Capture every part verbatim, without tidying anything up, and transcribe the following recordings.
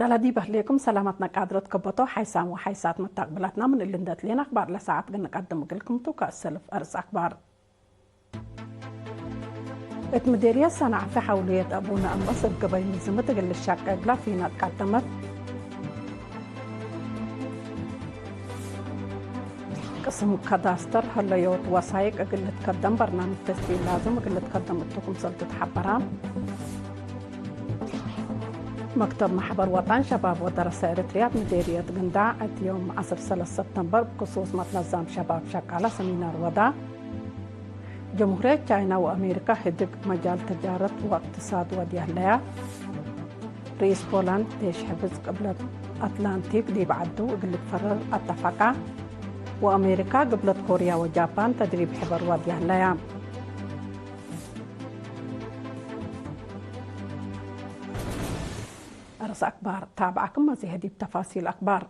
አላ ዲብ አህሌኩም ሰላመት ነቃድረት ከበቶ ሓይሳም ወሓይሳት መታቅብላትና ምን እሊ እንደ ትሌን አክባር ለሰዓት ግን ንቀድም እግልኩም ቱ ከእሰልፍ አርጽ አክባር። እት ምዴርየት ሰንዓፈ ሐውልየት አቡነ አምበስ እብ ገበይ ምዝምት እግል ልሻቀ እግላ ፊናት ቀደመት። ቅስም ካዳስተር ሀለዮት ወሳይቅ እግል ልትከደም በርናምጅ ተስዲል ላዝም እግል ልትከደም እቱ ክምሰል ትትሐበራ። መክተብ መሕበር ወጠን ሸባብ ወደረሰ ኤረትርያ እት ምዴርየት ግንዳዕ እት ዮም ዐስር ሰለስ ሰብተምበር እብ ክሱስ መትነዛም ሸባብ ሸቃለ ሰሚናር ወዳ። ጀምሁርየት ቻይና ወአሜሪካ ህድግ መጃል ተጃረት ወእቅትሳድ ወድየ ህለያ። ርኢስ ፖላንድ ዴሽ ሕፍዝ ቅብለት አትላንቲክ ዲብ ዐዱ እግል ልትፈረር አተፈቃ። ወአሜሪካ፣ ግብለት ኮርያ ወጃፓን ተድሪብ ሕበር ወድየ ህለያ። አርስ አክባር ታብዐክም መዜሀ ዲብ ተፋሲል አክባር።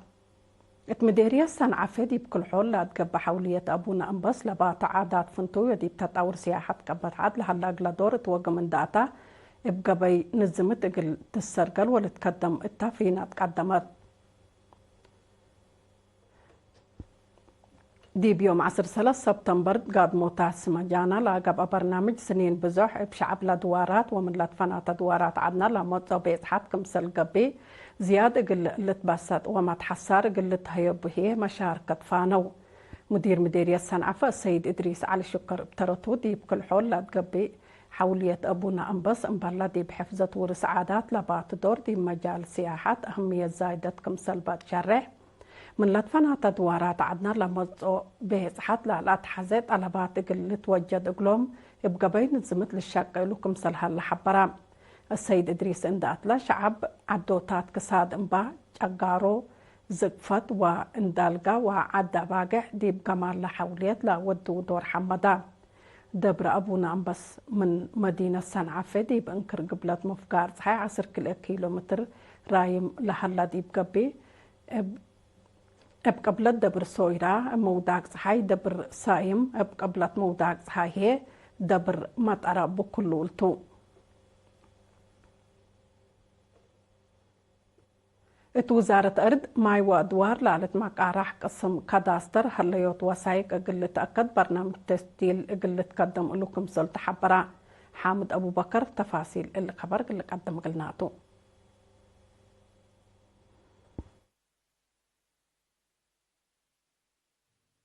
እት ምዴርየት ሰንዓፈ ዲብ ክል-ሖል ለአትገበ ሐውልየት አቡነ አምበስ ለባተ ዓዳት ፍንቱይ ወዲብ ተጣውር ስያሐት ቀበት ዐድ ለሀላ እግለ ዶር እት ወግም እንደ አታ፣ እብ ገበይ ንዝምት እግል ትሰርገል ወልትከደም እታ ፊናት ቀደመት። ዲብ ዮም ዐስር ሰለስ ሰብተምበር ጋድሞታት ስመጃና ለአገብአ በርናምጅ ስኒን ብዞሕ እብ ሸዐብ ለድዋራት ወምን ለትፈናተ ድዋራት ዐድና ለመጽኦ ቤጽሐት ክምሰል ገብእ፣ ዝያድ እግል ልትበሰጥ ወመትሐሳር እግል ልትሀየቡ ህዬ መሻርከት ፋነው። ሙዲር ምዴርየት ሰንዐፈ ሰይድ እድሪስ ዐሊ ሽከር እብ ተረቱ፣ ዲብ ክል-ሖል ለአትገብእ ሐውልየት አቡነ አምበስ እምበለ ዲብ ሕፍዘት ውርስ ዓዳት ለባቱ ዶር ዲብ መጃል ስያሐት አህምየት ዛይደት ክምሰል በድ ሸሬሕ፣ ምን ለትፈናተ ድዋራት ዐድና ለመጽኦ ቤጽሐት ለለአትሐዜ ጠለባት እግል ልትወጀድ እግሎም እብ ገበይ ንዝምት ልሸቄ እሉ ክምሰል ሀለ ሐበረ። አሰይድ እድሪስ እንደ አትለ፣ ሸዐብ ዐዶታት ክሳድ እምባ ጨጋሮ፣ ዝቅፈት ወእንዳልጋ ወዐድ አባጌሕ ዲብ ገማል ለሐውልየት ለወድው ዶር ሐመዳ። ደብረ አቡነ አምበስ ምን መዲነት ሰንዓፈ ዲብ እንክር ግብለት ምፍጋር ጸሓይ ዐስር ክልኤ ኪሎ ሜትር ራይም ለሀላ ዲብ ገብእ፣ እብ፣ እብ ቅብለት ደብር ሶይራ፣ እብ ምውዳቅ ጸሓይ ደብር ሳይም፣ እብ ቅብለት ምውዳቅ ጸሓይ ህዬ ደብር መጠረ ብኩሉ እልቱ። እት ውዛረት አርድ፣ ማይ ወአድዋር ላለት መቃራሕ ቅስም ካዳስተር ሀለዮት ወሳይቅ እግል ልትአከድ በርናምጅ ተስዲል እግል ልትከደም እሉ ክምሰል ተሐበራ። ሓምድ አቡበከር ተፋሲል እሊ ከበር እግል ልቀድም እግልናቱ።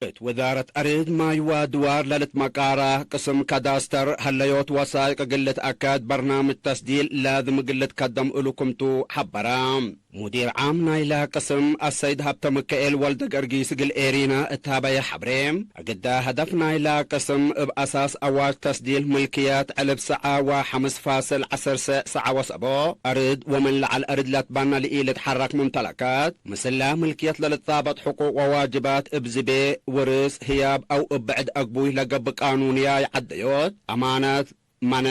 እት ውዛረት አርድ፣ ማይ ወአድዋር ለልትመቃራ ቅስም ካዳስተር ሀለዮት ወሳይቅ እግል ልትአከድ በርናምጅ ተስዲል ላዝም እግል ልትከደም እሉ ክምቱ ሐበራ። ሙዲር ዓም ናይላ ቅስም አሰይድ ሀብተ ምካኤል ወልደ ገርጊስ እግል ኤሪና እት ሀበየ ሐብሬ፣ እግዳ ሀደፍ ናይላ ቅስም እብ አሳስ አዋጅ ተስዲል ምልክየት ዕልብ ሰዓ ወሐምስ ፋስል ዐስር ሰ-፣ ሰዓ ወሰቦ አርድ ወምን ለዐል አርድ ለትበነ ለኢልትሐረክ ሙምተለካት፣ ምስላ ምልክየት ለልትጻበጥ ሕቁቅ ወዋጅባት እብ ዝቤ ውርስ፣ ህያብ አው እብ ብዕድ አግቡይ ለገብእ ቃኑንያይ ዐደዮት፣ አማነት፣ መነ፣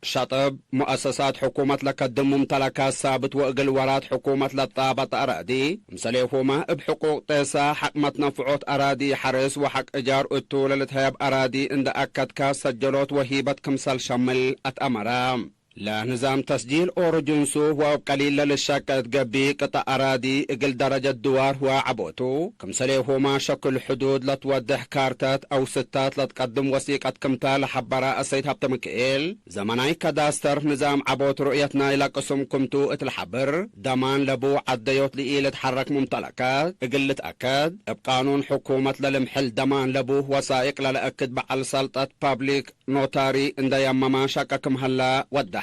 ሸጥብ፣ ሙአሰሳት ሕኩመት ለከድም ሙምተለካት ሳብት ወእግል ወራት ሕኩመት ለትጻበጥ አራዲ፣ ክምሰሌሁመ እብ ሕቁቅ ጤሳ፣ ሐቅ መትነፍዖት አራዲ፣ ሐርስ ወሐቅ እጃር እቱ ለልትሀየብ አራዲ እንደ አከድካ ሰጀሎት ወሂበት ክምሰል ሸምል አትአመረ። ለንዛም ተስጂል ኦሮ ጅንሱ ወእብ ቀሊል ለልሸቀ እት ገቢእ ቅጠእ አራዲ እግል ደረጀት ድዋር ወዐቦቱ፣ ክምሰሌሁመ ሸክል ሕዱድ ለትወድሕ ካርተት አው ስታት ለትቀድም ወሲቀት ክምተ ለሐበረ አሰይድ ሀብተምክኤል፣ ዘመናይ ካዳስተር ንዛም ዐቦት ሩእየት ናይለ ቅሱም ክምቱ እት ለሐብር፣ ደማን ለቡ ዐደዮት ለኢልትሐረክ ሙምተለካት እግል ልትአከድ፣ እብ ቃኑን ሕኩመት ለልምሕል ደማን ለቡ ወሳይቅ ለለአክድ በዐል ሰልጠት ፐብሊክ ኖታሪ እንደ የመመ ሸቀ ክም ሀለ ወደሐ።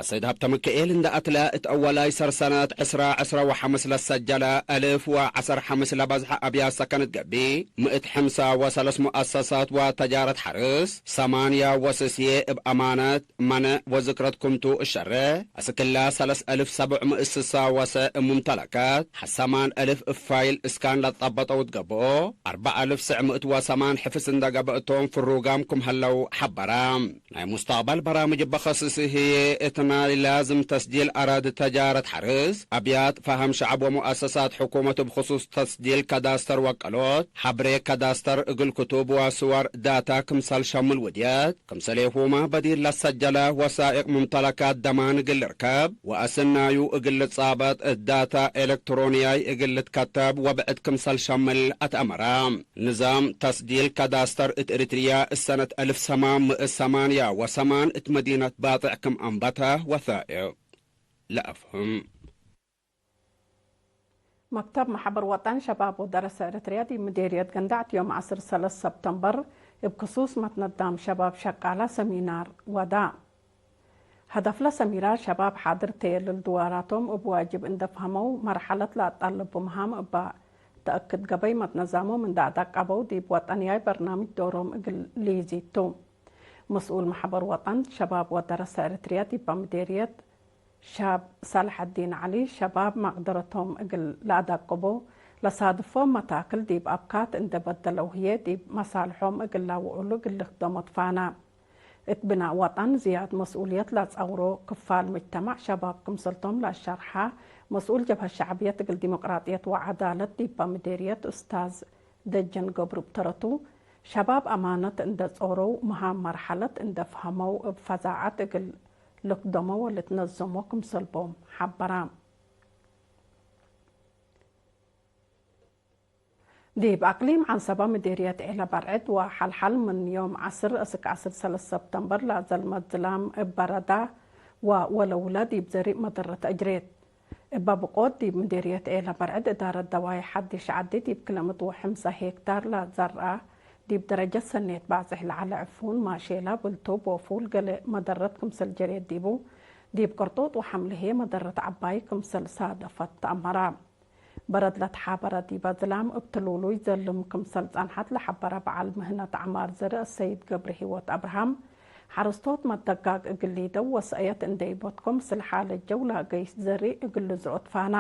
አሰይድ ሀብተምክኤል እንደ አትለ፣ እት አወላይ ሰር ሰነት ዕስራ ዕስራ ወሐምስ ለሰጀለ አልፍ ወዐሰር ሐምስ ለበዝሐ አብያት ሰከን እት ገቢእ፣ ምእት ሐምሳ ወሰለስ ሙአሰሳት ወተጃረት ሐርስ፣ ሰማንያ ወስስዬ እብ አማነት፣ መነ ወዝክረት ክምቱ እሸሬ፣ አስክላ ሰለስ አልፍ ሰብዕ ምእት ስሳ ወሰ እብ ሙምተለካት፣ ሐሰማን አልፍ እብ ፋይል እስካን ለትጸበጠው እት ገብኦ፣ አርበዕ አልፍ ስዕ ምእት ወሰማን ሕፍስ እንደ ገብአቶም ፍሩጋም ክም ሀለው ሐበረ። ናይ ሙስተቅበል በራምጅ እበ ከስስ ህይ፣ እትና ላዝም ተስጂል አራዲ ተጃረት ሐርስ፣ አብያት ፈሀም ሸዐብ ወሙአሰሳት ሕኩመት እብ ክሱስ ተስጂል ከዳስተር ወቀሎት፣ ሐብሬ ከዳስተር እግል ክቱብ ወስወር ዳታ ክምሰል ሸምል ውድየት፣ ክምሰሌሁመ በዲር ለሰጀለ ወሳይቅ ሙምተለካት ደማን እግል ልርከብ ወአስናዩ እግል ልጻበጥ እት ዳታ ኤለክትሮንያይ እግል ልትከተብ ወብዕድ ክምሰል ሸምል አትአመረ። ንዛም ተስጂል ከዳስተር እት ኤሪትርያ እሰነት አልፍ ሰማን ምእት ሰማንያ ወሰማን እት መዲነት ባጥዕ ክም አንበተ ወሳይቅ ለአፍህም። መክተብ መሕበር ወጠን ሸባብ ወደረሰ ኤረትርያ ዲብ ምዴርየት ገንዳዕት ዮም ዐስር ሰለስ ሰብተምበር እብ ክሱስ መትነዳም ሸባብ ሸቃላ ሰሚናር ወዳ። ሀደፍለ ሰሚናር ሸባብ ሓድር ተየልል ድዋራቶም እብ ዋጅብ እንደ ፈህመው መርሐለት ለአጣልቡ መሃም እባ ተአክድ ገበይ መትነዛሞም እንደ አዳቀበው ዲብ ወጠንያይ በርናምጅ ዶሮም እግል ልይዚቱ። መስኡል መሕበር ወጠን ሸባብ ወደረሰ ኤረትርያ ዲበ ምዴርየት ሻብ ሳልሐዲን ዐሊ፣ ሸባብ መቅደረቶም እግል ለአዳቅቦ፣ ለሳድፎም መታክል ዲብ አብካት እንዴ በደለው ህዬ፣ ዲብ መሳልሖም እግል ለአውዕሉ እግል ልክደሞ ትፋና። እት ብናእ ወጠን ዝያድ መስኡልየት ለአጸውሮ ክፋል ሙጅተማዕ ሸባብ ክምሰልቶም ለአሸርሐ መስኡል ጀብሀት ሸዕብየት እግል ዲሞቅራጥየት ወዐዳለት ዲበ ምዴርየት ኡስታዝ ደጀን ገብሩ እብ ተረቱ፣ ሸባብ አማነት እንዴ ጾረው፣ መሃም መርሐለት እንዴ ፈሀመው፣ እብ ፈዛዐት እግል ልክደሞ ወልትነዘሞ ክምሰል ቦም ሐበራ። ዲብ አቅሊም ዐንሰበ ምዴርየት ዔለ በርዕድ ወሐልሐል ምን ዮም ዐስር እስክ ዐስር ሰለስ ሰብተምበር ለአዘልመት ዝላም እብ በረዳ ወወለውለ ዲብ ዘሪእ መደረት አጅሬት። እበ ብቆት ዲብ ምዴርየት ዔለ በርዕድ እዳረት ደዋይ ሐዲሽ ዐዲ ዲብ ክለምት ወሕምሰ ሄክታር ለዘርአ ዲብ ደረጀት ሰኔት ባጽሕ ለዐለ ዕፉን፣ ማሼላ፣ ብልቱብ ወፉል ገሌ መደረት ክምሰል ጀሬት ዲቡ፣ ዲብ ቅርጡጥ ወሐምሌ ህዬ መደረት ዐባይ ክምሰል ሳደፈት ተአመረ። በረድ ለትሓበረ ዲበ ዝላም እብ ትሉሉይ ዘልም ክምሰል ጸንሐት ለሐበረ በዐል ምህነት ዐማር ዘርእ ሰይድ ገብረሂወት አብርሃም፣ ሐረስቶት መደጋግ እግል ሊደው ወሰእየት እንዴ ኢቦትኮ ምስል ሓለት ጀው ለገይስ ዘርእ እግል ልዝዑ ትፋና።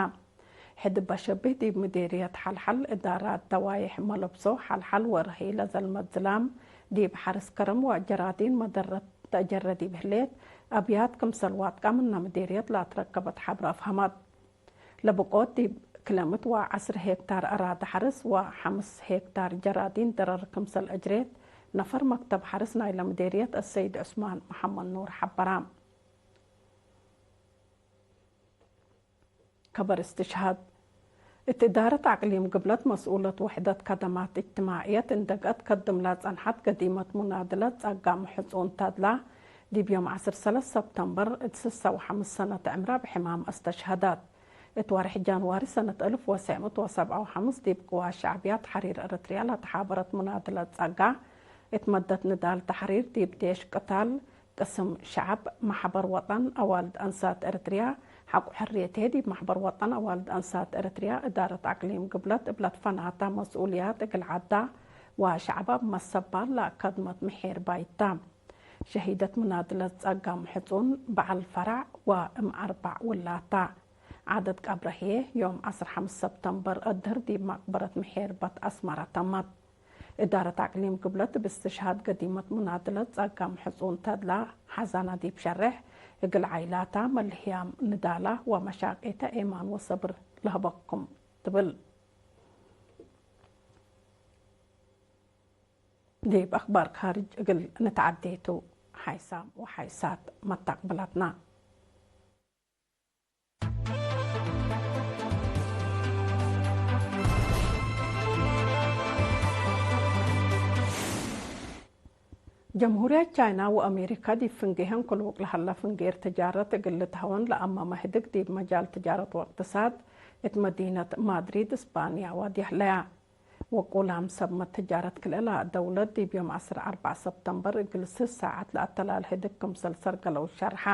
ሕድ እበ ሸብህ ዲብ ምዴርየት ሐልሐል እዳራት ደዋይሕ መለብሶ ሐልሐል ወርሒ ለዘልመት ዝላም ዲብ ሐርስ ከረም ወጀራዲን መደረት ተአጀረ ዲብ ህሌት አብያት ክምሰል ዋድቃ ምነ ምዴርየት ለአትረከበት ሐብረ አፍሀመት። ለብቆት ዲብ ክለምት ወዐስር ሄክታር አራዲ ሐርስ ወሐምስ ሄክታር ጀራዲን ደረር ክምሰል አጅሬት ነፈር መክተብ ሐርስ ናይለ ምዴርየት አሰይድ ዑስማን መሐመድ ኑር ሐበራ። ከበር እስትሽሃድ። እት እዳረት አቅሊም ግብለት መስኡለት ወሕደት ከደማት እጅትማዕየት እንደ ገአት ከድም ለጸንሐት ገዲመት ሙናድለት ጸጋም ሕጹን ተድላ፣ ዲብ ዮም ዐስር ሰለስ ሰብተምበር እት ስሰ ወሐምስ ሰነት ዕምራ ብሕማም አስተሽሀደት። እት ወርሕ ጃንዋሪ ሰነት አልፍ ወትሰዕ ምእት ወሰብዓ ወሐምስ ዲብ ቅዋት ሸዕብያት ተሕሪር ኤረትርያ ለተሓበረት ሙናድለት ጸጋ፣ እት መደት ንዳል ተሕሪር ዲብ ዴሽ ቅታል ቅስም ሸዐብ፣ መሕበር ወጠን አዋልድ አንሳት ኤረትርያ፣ ሐቆ ሕርየት ህዬ ዲብ መሕበር ወጠን አዋልድ አንሳት ኤረትርያ እዳረት አቅሊም ግብለት እብ ለትፈናተ መስኡልያት እግል ዐዳ ወሸዐባ እብ መሰባል ለአከድመት ምሒር ባይታ። ሸሂደት ሙናድለት ጸጋም ሕጹን በዐል ፈራዕ ወእም አርበዕ ውላታ። ዓደት ቀብረ ህዬ ዮም ዐስር ሐምስ ሰብተምበር እድህር ዲብ መቅበረት ምሒር በት አስመረ ተመት። እዳረት አቅሊም ግብለት እብ እስትሽሃድ ገዲመት ሙናድለት ጸጋም ሕጹን ተድላ ሐዛና ዲብ ሸሬሕ፣ እግል ዓይላታ መልህያም ንዳላ ወመሻቄተ ኤማን ወሰብር ለህበኩም ትብል። ዲብ አክባር ካርጅ እግል ንትዐዴ ቱ። ሓይሳም ወሓይሳት መታቅብላትና። ጀምሁርያት ቻይና ወአሜሪካ ዲብ ፍንጌሀን ክሉቅ ለሀለ ፍንጌር ትጃረት እግል ልትሀወን ለአመመ ህድግ ዲብ መጃል ትጃረት ወእቅትሳድ እት መዲነት ማድሪድ እስባንያ ዋዲ ሀለያ። ወቁላም ሰብመት ትጃረት ክልኤ ደውለት ዲብ ዮም ዐስር አርበዕ ሰብተምበር እግል ስስ ሳዐት ለአተላል ህድግ ክምሰል ሰርገለው ሸርሐ።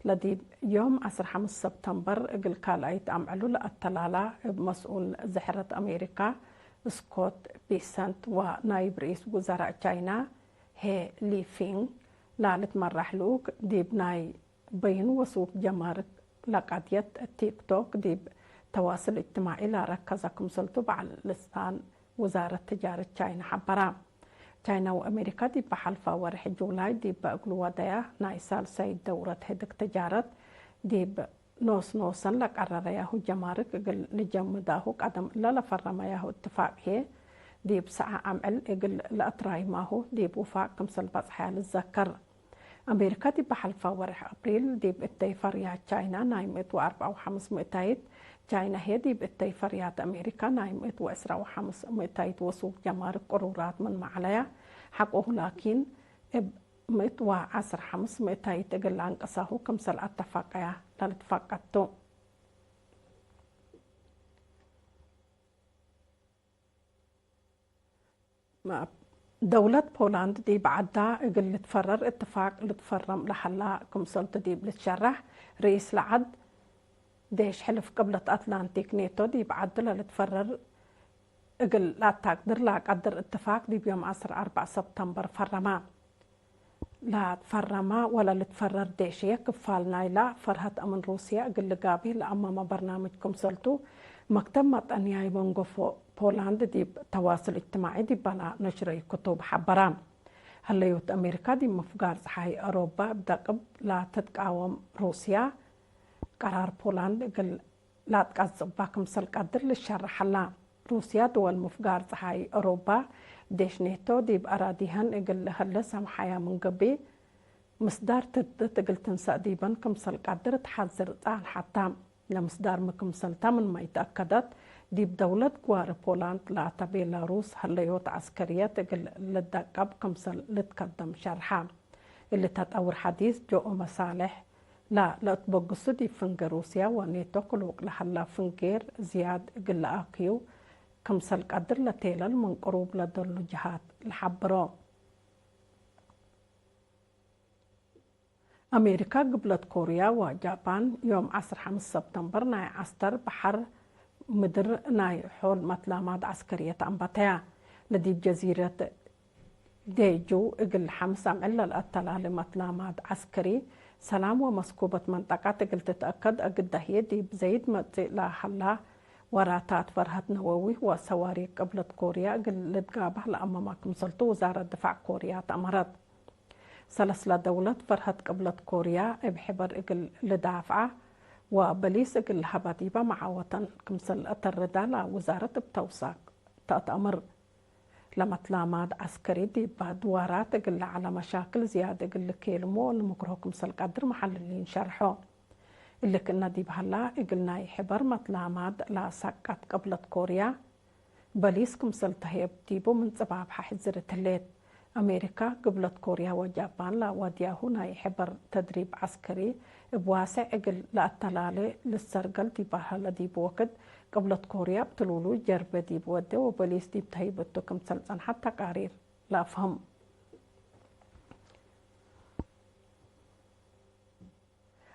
ለዲብ ዮም ዐስር ሐምስ ሰብተምበር እግል ካልኣይት አምዕሉ ለአተላላ እብ መስኡል ዝሕረት አሜሪካ ስኮት ቢሰንት ወናይብ ርኢስ ውዘራእ ቻይና ሄ ሊፊንግ ላልትመራሕ ልኡክ ዲብ ናይ በይን ወሱክ ጀማርክ ለቀድየት ቲክቶክ ዲብ ተዋስል እጅትማዒ ለረከዘ ክምሰልቱ በዐል ልሳን ውዛረት ትጃረት ቻይና ሐበራ። ቻይና ወአሜሪካ ዲብ ሐልፋ ወርሕ ጁላይ ዲብ እግል ወደያ ናይ ሳልሳይት ደውረት ህድግ ተጃረት ዲብ ኖስ ኖሰን ለቀረረያሁ ጀማርክ እግል ንጀምዳሁ ቀደም እለ ለፈረመያሁ እትፋቅ ህዬ ዲብ ሰዓ አምዕል እግል ለአትራይማሁ ዲብ ውፋቅ ክምሰል በጽሐያ ልዘከር። አሜሪካ ዲብ ሐልፋ ወርሕ አፕሪል ዲብ እተይ ፈርያት ቻይና ናይ ምእት ወአርበዓ ወሐምስ ምእታይት፣ ቻይና ህዬ ዲብ እተይ ፈርያት አሜሪካ ናይ ምእት ወዕስራ ወሐምስ ምእታይት ወሱግ ጀማርክ ቅሩራት ምንመ ዐለያ፣ ሐቆሁ ላኪን እብ ምእት ወዐስር ሐምስ ምእታይት እግል ለአንቅሳሁ ክምሰል አተፋቀያ ለልትፈቀድ ቱ። ደውለት ፖላንድ ዲብ ዐዳ እግል ልትፈረር እትፋቅ ልትፈረም ለሀላ ክምሰልቱ ዲብ ልትሸረሕ፣ ርኢስ ለዐድ ዴሽ ሕልፍ ቅብለት አትላንቲክ ኔቶ ዲብ ዐዱ ለልትፈረር እግል ለአታቅድር ለአቀድር እትፋቅ ዲብ ዮም ዐስር አርበዕ ሰብተምበር ፈረመ። ለፈረመ ወለልትፈረር ዴሽየ ክፋል ናይላ ፈርሀት አምን ሩስየ እግል ልጋብህ ለአመመ በርናምጅ ክምሰልቱ፣ መክተብ መጠንያይ መንገፎ ፖላንድ ዲብ ተዋስል እጅትማዒ ዲበላ ነሽረዩ ክቱብ ሐበረ። ሀለዮት አሜሪካ ዲብ ምፍጋር ጸሓይ አሮባ እብ ደቅብ ለትትቃወም ሩስያ፣ ቀራር ፖላንድ እግል ለአትቀጽባ ክምሰል ቀድር ልሸረሕ ሀላ። ሩስያ ድወል ምፍጋር ጸሓይ አሮባ፣ ዴሽ ኔቶ ዲብ አራዲሀን እግል ለሀለ ሰምሐያ ምን ገብእ፣ ምስዳር ትድት እግል ትንሰእ ዲበን ክምሰል ቀድር ተሐዝር ጸንሐት ተ። ለምስዳር ሚ ክምሰልታ ምንመ ኢተአከደት፣ ዲብ ደውለት ግዋሪ ፖላንድ ላተ ቤላሩስ ሀለዮት ዐስከርየት እግል ልደቀብ ክምሰል ልትከደም ሸርሐ። እሊ ተጠውር ሐዲስ ጀኦ መሳሌሕ ላ ለእትበግሱ ዲብ ፍንጌ ሩስያ ወኔቶ ክሉቅ ለሀላ ፍንጌር ዝያድ እግል ለአክዩ ክምሰል ቀድር ለቴለል ምን ቅሩብ ለደሉ ጀሃት ለሐብሮ። አሜሪካ፣ ግብለት ኮርያ ወጃፓን ዮም ዐስር ሐምስ ሰብተምበር ናይ ዐስተር በሐር ምድር ናይ ሖል መትላማት ዐስከርየት አንበተያ። ለዲብ ጀዚረት ዴጁ እግል ሐምስ አምዕል ለልአተላሌ መትላማት ዐስከሪ፣ ሰላም ወመስኩበት መንጠቀት እግል ትትአከድ አግዳህዬ ዲብ ዘይድ መጽእ ለሀላ ወራታት ፈርሀት ነወዊ ወሰዋሪክ ቅብለት ኮርያ እግል ልትጋባህ ለአመመ ክምሰልቱ ውዛረት ድፋዕ ኮርያ ተአመረት። ሰለስለ ደውለት ፈርሀት ቅብለት ኮርያ እብ ሕበር እግል ልዳፍዓ ወበሊስ እግል ለሀባ ዲበ መዓወተን ክምሰል ለአተርዳ ለውዛረት እብ ተውሳክ ተአትአምር። ለመትላማት ዐስከሪ ዲብ ድዋራት እግል ለዐለ መሻክል ዝያድ እግል ልኬልሞ ወልምክርሆ ክምሰል ቀድር መሐልሊን ሸርሖ። እሊ ክእነ ዲብ ሀላ፣ እግል ናይ ሕበር መትላማት ለሰቀት ቅብለት ኮርያ፣ በሊስ ክምሰል ተህየብ ዲቡ ምን ጽባብሐ ሕዝር ትሌት። አሜሪካ፣ ግብለት ኮርያ ወጃፓን ለወድያሁ ናይ ሕበር ተድሪብ ዐስከሪ እብ ዋሴዕ እግል ለአተላሌ ልሰርገል ዲብ ሀለ ዲብ ወክድ፣ ቅብለት ኮርያ እብ ትሉሉ ጀርበ ዲብ ወዴ ወበሊስ ዲብ ተህይብ እቱ ክምሰል ጸንሐት ተቃሪር ለአፍህም።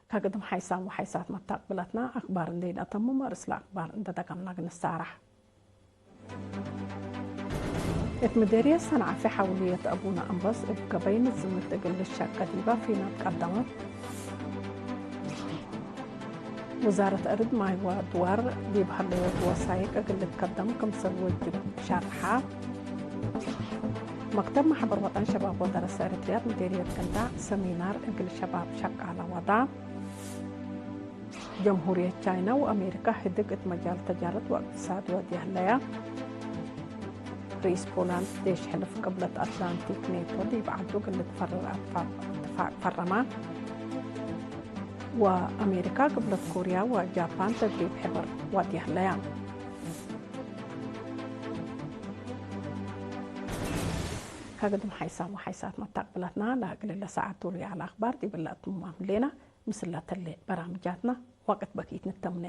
ከግድም ሓይሳም ወሓይሳት መታቅብለትና አክባር እንዴ ነአተምም፣ ርእስ ለአክባር እንዴ ደቀምና ግንሳራሕ። እት ምዴርየት ሰንዓፈ ሐውልየት አቡነ አንበስ እብ ገበይ ንዝምት እግል ልሸቀ ዲበ ፊናት ቀደመት። ውዛረት አርድ ማይ ወአድዋር ዲብ ሀለዮት ወሳይቅ እግል ልትከደም ክምሰል ወጅብ ሸርሐ። መክተብ ማሕበር ወጠን ሸባብ ወደረሰ ኤረትርያት ምዴርየት ከንዳዕ ሰሚናር እግል ሸባብ ሸቃለ ወዳ። ጀምሁርየት ቻይና ወአሜሪካ ህድግ እት መጃል ተጃረት ወእቅትሳድ ወድየ ህለያ። ርኢስ ፖላንድ ዴሽ ሕልፍ ቅብለት አትላንቲክ ኔቶ ዲብ ዐዱ እግል ልትፈረር አትፋቅ ፈረማ። ወአሜሪካ፣ ግብለት ኮርያ ወጃፓን ተድሪብ ሕበር ዋድየ ህለያ። ከግድም ሓይሳም ወሓይሳት መታቅብለትና ለእግል ለሰዓት ዱርየ ዐለ አክባር ዲብለ አትምማም ህሌና። ምስለ ተሌ በራምጃትና ወቅት በኪት ንተምኔ።